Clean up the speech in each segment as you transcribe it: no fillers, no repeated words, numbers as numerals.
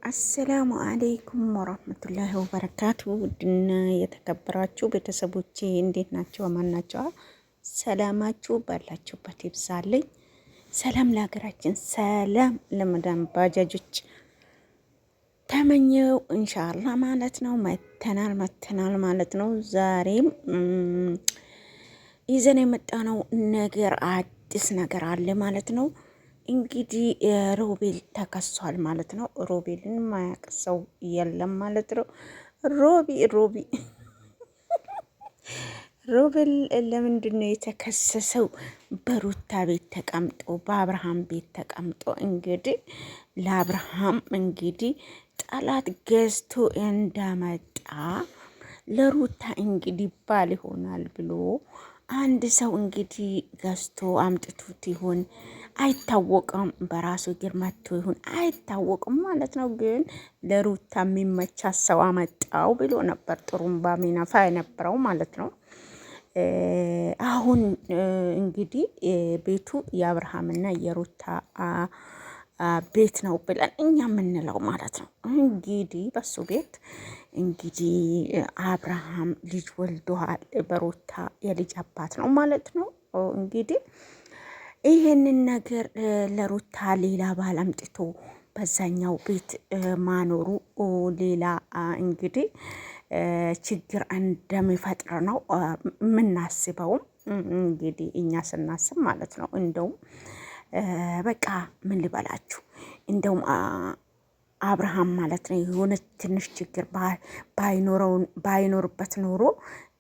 السلام عليكم ورحمة الله وبركاته። ውድና የተከበራችሁ ቤተሰቦቼ እንዴት ናቸው? አማን ናቸው? ሰላማችሁ ባላችሁበት ይብዛልኝ። ሰላም ለሀገራችን፣ ሰላም ለመዳን ባጃጆች ተመኘው إن شاء الله ማለት ነው። መተናል መተናል ማለት ነው። ዛሬም ይዘን የመጣነው ነገር አዲስ ነገር አለ ማለት ነው። እንግዲህ ሮቤል ተከሷል ማለት ነው። ሮቤልን ማያቅ ሰው የለም ማለት ነው። ሮቢ ሮቢ ሮቤል ለምንድን ነው የተከሰሰው? በሩታ ቤት ተቀምጦ በአብርሃም ቤት ተቀምጦ እንግዲህ ለአብርሃም እንግዲህ ጠላት ገዝቶ እንዳመጣ ለሩታ እንግዲህ ባል ይሆናል ብሎ አንድ ሰው እንግዲህ ገዝቶ አምጥቶት ይሆን አይታወቅም። በራሱ እግር መጥቶ ይሆን አይታወቅም ማለት ነው። ግን ለሩታ የሚመቻ ሰው አመጣው ብሎ ነበር ጥሩምባ ሚነፋ የነበረው ማለት ነው። አሁን እንግዲህ ቤቱ የአብርሃምና የሩታ ቤት ነው ብለን እኛ የምንለው ማለት ነው። እንግዲህ በሱ ቤት እንግዲህ አብርሃም ልጅ ወልዶሃል፣ በሩታ የልጅ አባት ነው ማለት ነው። እንግዲህ ይህንን ነገር ለሩታ ሌላ ባል አምጥቶ በዛኛው ቤት ማኖሩ ሌላ እንግዲህ ችግር እንደሚፈጥር ነው የምናስበውም እንግዲህ እኛ ስናስብ ማለት ነው። እንደውም በቃ ምን ልበላችሁ እንደውም አብርሃም ማለት ነው የሆነ ትንሽ ችግር ባይኖርበት ኖሮ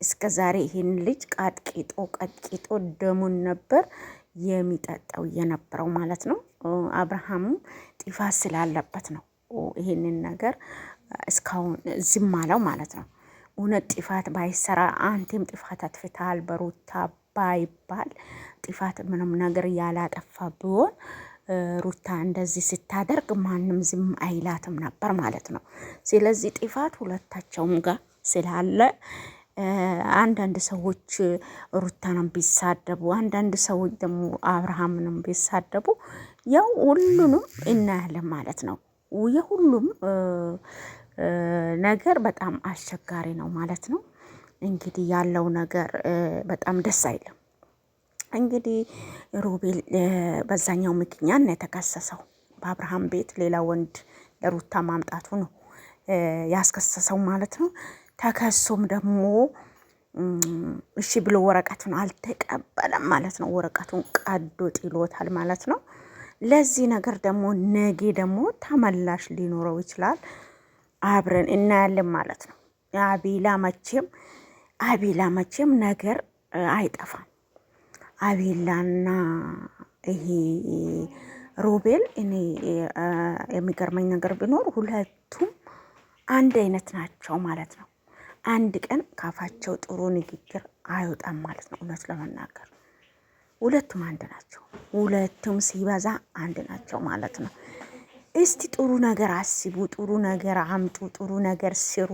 እስከ ዛሬ ይህን ልጅ ቀጥቅጦ ቀጥቅጦ ደሙን ነበር የሚጠጣው የነበረው ማለት ነው። አብርሃሙ ጥፋት ስላለበት ነው ይህንን ነገር እስካሁን ዝም አለው ማለት ነው። እውነት ጥፋት ባይሰራ አንቴም ጥፋት አጥፍተሃል በሩታ ባይባል ጥፋት ምንም ነገር ያላጠፋ ቢሆን ሩታ እንደዚህ ስታደርግ ማንም ዝም አይላትም ነበር ማለት ነው። ስለዚህ ጥፋት ሁለታቸውም ጋር ስላለ አንዳንድ ሰዎች ሩታንም ቢሳደቡ፣ አንዳንድ ሰዎች ደግሞ አብርሃምንም ቢሳደቡ ያው ሁሉንም እናያለን ማለት ነው። የሁሉም ነገር በጣም አስቸጋሪ ነው ማለት ነው። እንግዲህ ያለው ነገር በጣም ደስ አይልም። እንግዲህ ሮቤል በዛኛው ምክንያት ነው የተከሰሰው። በአብርሃም ቤት ሌላ ወንድ ለሩታ ማምጣቱ ነው ያስከሰሰው ማለት ነው። ተከሶም ደግሞ እሺ ብሎ ወረቀቱን አልተቀበለም ማለት ነው። ወረቀቱን ቀዶ ጥሎታል ማለት ነው። ለዚህ ነገር ደግሞ ነገ ደግሞ ተመላሽ ሊኖረው ይችላል። አብረን እናያለን ማለት ነው። አቤላ መቼም አቤላ መቼም ነገር አይጠፋም። አቤላና ይሄ ሮቤል እኔ የሚገርመኝ ነገር ቢኖር ሁለቱም አንድ አይነት ናቸው ማለት ነው። አንድ ቀን ካፋቸው ጥሩ ንግግር አይወጣም ማለት ነው። እውነት ለመናገር ሁለቱም አንድ ናቸው። ሁለቱም ሲበዛ አንድ ናቸው ማለት ነው። እስቲ ጥሩ ነገር አስቡ፣ ጥሩ ነገር አምጡ፣ ጥሩ ነገር ስሩ።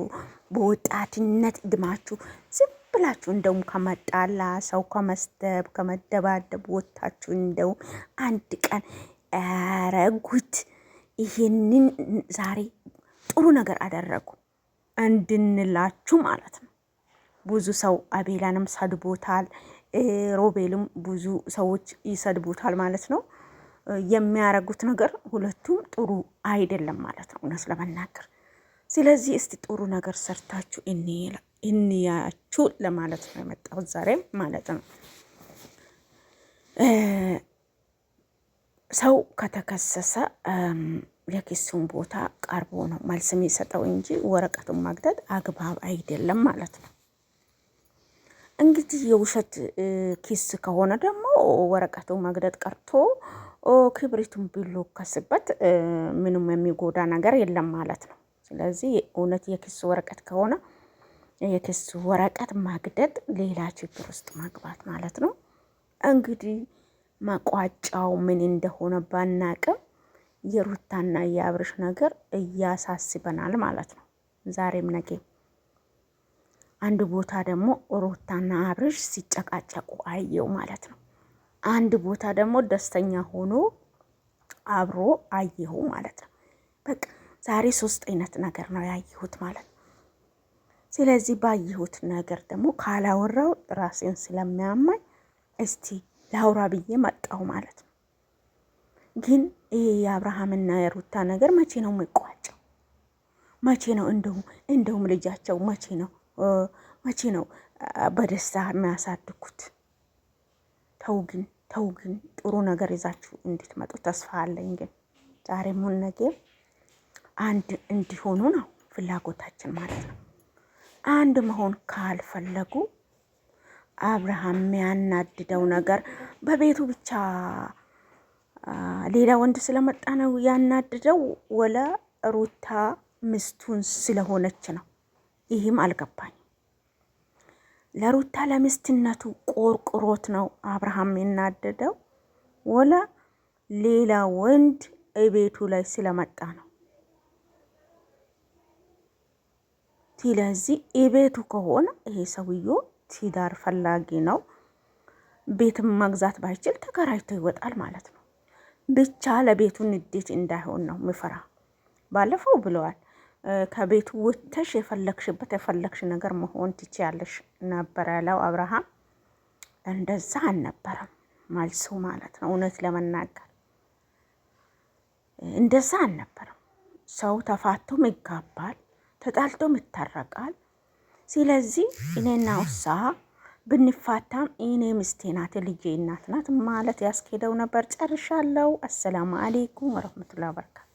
በወጣትነት እድማችሁ ዝም ብላችሁ እንደውም ከመጣላ ሰው ከመስደብ ከመደባደብ ወጥታችሁ እንደውም አንድ ቀን ያረጉት ይሄንን ዛሬ ጥሩ ነገር አደረጉ እንድንላችሁ ማለት ነው። ብዙ ሰው አቤላንም ሰድቦታል፣ ሮቤልም ብዙ ሰዎች ይሰድቡታል ማለት ነው። የሚያረጉት ነገር ሁለቱም ጥሩ አይደለም ማለት ነው እውነት ለመናገር። ስለዚህ እስቲ ጥሩ ነገር ሰርታችሁ እንያችሁ ለማለት ነው የመጣሁት ዛሬም ማለት ነው። ሰው ከተከሰሰ የክሱን ቦታ ቀርቦ ነው መልስ የሚሰጠው እንጂ ወረቀቱን ማግደድ አግባብ አይደለም ማለት ነው። እንግዲህ የውሸት ኪስ ከሆነ ደግሞ ወረቀቱ መግደድ ቀርቶ ክብሪቱን ቢለኮስበት ምንም የሚጎዳ ነገር የለም ማለት ነው። ስለዚህ እውነት የክስ ወረቀት ከሆነ የክስ ወረቀት ማግደድ ሌላ ችግር ውስጥ መግባት ማለት ነው። እንግዲህ መቋጫው ምን እንደሆነ ባናቅም የሩታና የአብርሽ ነገር እያሳስበናል ማለት ነው። ዛሬም ነገ አንድ ቦታ ደግሞ ሩታና አብርሽ ሲጨቃጨቁ አየው ማለት ነው። አንድ ቦታ ደግሞ ደስተኛ ሆኖ አብሮ አየሁ ማለት ነው። በቃ ዛሬ ሶስት አይነት ነገር ነው ያየሁት ማለት ነው። ስለዚህ ባየሁት ነገር ደግሞ ካላወራው ራሴን ስለሚያማኝ እስቲ ላውራ ብዬ መጣሁ ማለት ነው። ግን ይሄ የአብርሃምና የሩታ ነገር መቼ ነው የሚቋጨው? መቼ ነው እንደውም ልጃቸው መቼ ነው በደስታ የሚያሳድጉት? ተው ግን ተው ግን ጥሩ ነገር ይዛችሁ እንድትመጡ ተስፋ አለኝ። ግን ዛሬም ሆነ ነገ አንድ እንዲሆኑ ነው ፍላጎታችን ማለት ነው። አንድ መሆን ካልፈለጉ አብርሃም የሚያናድደው ነገር በቤቱ ብቻ ሌላ ወንድ ስለመጣ ነው ያናድደው፣ ወለ ሩታ ሚስቱን ስለሆነች ነው? ይህም አልገባኝ። ለሩታ ለሚስትነቱ ቆርቁሮት ነው አብርሃም የናደደው፣ ወላ ሌላ ወንድ እቤቱ ላይ ስለመጣ ነው? ስለዚህ እቤቱ ከሆነ ይሄ ሰውዬ ትዳር ፈላጊ ነው። ቤትም መግዛት ባይችል ተከራይቶ ይወጣል ማለት ነው። ብቻ ለቤቱ ንዴት እንዳይሆን ነው ምፈራ። ባለፈው ብለዋል፣ ከቤቱ ወጥተሽ የፈለግሽበት የፈለግሽ ነገር መሆን ትችያለሽ ነበር ያለው አብርሃም። እንደዛ አልነበረም መልሱ ማለት ነው። እውነት ለመናገር እንደዛ አልነበረም። ሰው ተፋቶም ይጋባል፣ ተጣልቶም ይታረቃል። ስለዚህ እኔና ውሳ ብንፋታም እኔ ሚስቴ ናት፣ ልጄ እናት ናት ማለት ያስኬደው ነበር። ጨርሻለሁ። አሰላሙ አሌይኩም ወረህመቱላሂ ወበረካቱ።